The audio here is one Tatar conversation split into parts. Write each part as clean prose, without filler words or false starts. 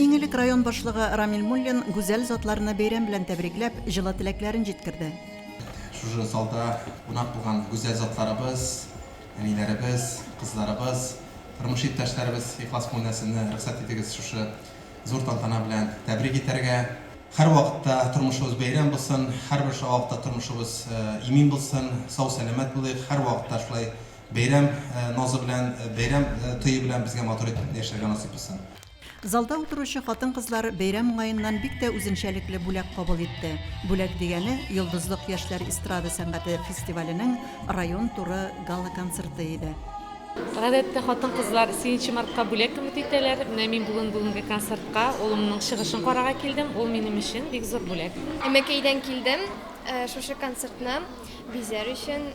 Иң элек район башлыгы Рамил Муллин гүзәл затларны бәйрәм белән тәбрикләп, җылы теләкләрен җиткерде. Шушы залда кунак булган гүзәл затларыбыз, әниләребез, кызларыбыз, тормыш иптәшләребез ихлас күңелдән сезне рөхсәт итегез шушы зур тантана белән тәбрик итәргә. Һәрвакытта тормышыбыз бәйрәм булсын, һәрбер вакытта тормышыбыз имин булсын, сау-сәламәт булыйк, һәрвакытта шулай бәйрәм назы белән, бәйрәм төе белән безгә матур итеп яшәргә насыйп булсын. Залда утыручы хатын-кызлар бәйрәм уңаеннан бик тә үзенчәлекле бүләк кабул итте. Бүләк дигәне, Йолдызлык яшьләр эстрада сәнгате фестиваленең район туры гала-концерты иде. Гадәттә хатын-кызлар сигезенче мартка бүләк өмет итәләр. Менә мин бүген бүгенге концертка улымның чыгышын карарга килдем. Ул минем өчен бик зур бүләк. Әмәкәйдән килдем, шушы концертны бизәр өчен,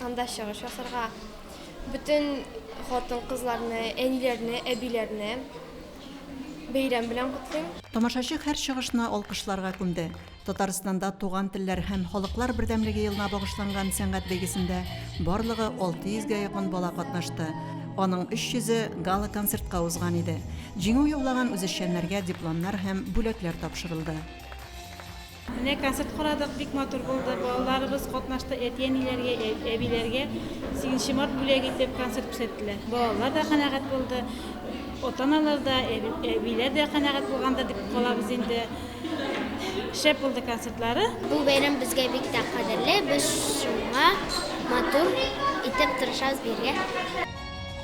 анда чыгыш ясарга. Бөтен хатын-кызларны, әниләрне, әбиләрне бәйрәм белән котлыйм. Тамашачы һәр чыгышны алкышларга күмде. Татарстанда Туган телләр һәм халыклар бердәмлеге елына багышланган сәнгать бәйгесендә барлыгы 600 гә якын бала катнашты. Аның 300-е гала-концертка узган иде. Җиңү яулаган үзешчәннәргә дипломнар һәм бүләкләр тапшырылды. Менә концерт карадык, бик матур булды. Балаларыбыз катнашты, әти-әниләргә, әбиләргә сигезенче март бүләк итеп концерт күрсәттеләр. Балалар да канәгать булды, ата-аналар да, әбиләр дә канәгать булгандыр дип калабыз инде. Шәп булды концертлары. Бу бәйрәм безгә бик тә кадерле, без шуңа матур итеп тырышабыз биергә.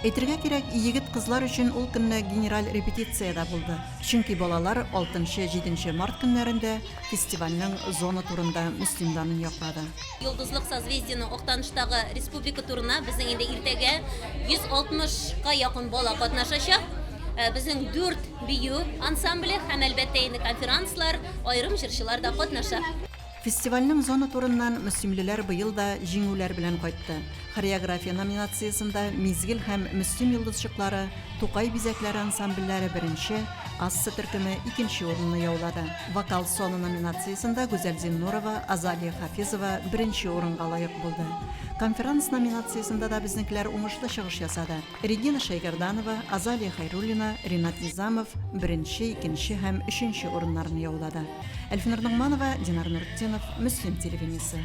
Әйтергә кирәк, егет-кызлар өчен ул көнне генераль репетиция дә булды. Чөнки балалар алтынчы-җиденче март көннәрендә фестивальнең зона турында Мөслим данын яклады. Йолдызлык созвездиеның Актаныштагы республика турына безнең инде иртәгә 160 ка якын бала катнашачак. Безнең дүрт бию ансамбле һәм, әлбәттә инде, конферанслар, аерым җырчылар да катнаша. Фестивальнең зона турыннан мөслимлеләр быел да җиңүләр белән кайтты. Хореография номинациясендә Мизгел һәм Мөслим йолдызчыклары, Тукай бизәкләре ансамбльләре беренче, Асса төркеме икенче урынны яулады. Вокал-соло номинациясендә Гүзәл Зиннурова, Азалия Хафизова беренче урынга лаек булды. Конферанс номинациясендә дә безнекеләр уңышлы чыгыш ясады. Регина Шәйгәрданова, Азалия Хәйруллина, Ринат Низамов беренче, икенче һәм өченче урыннарны яулады. Әлфинур Ногманова, Динар Нуртдинов, Мөслим телевидениесе.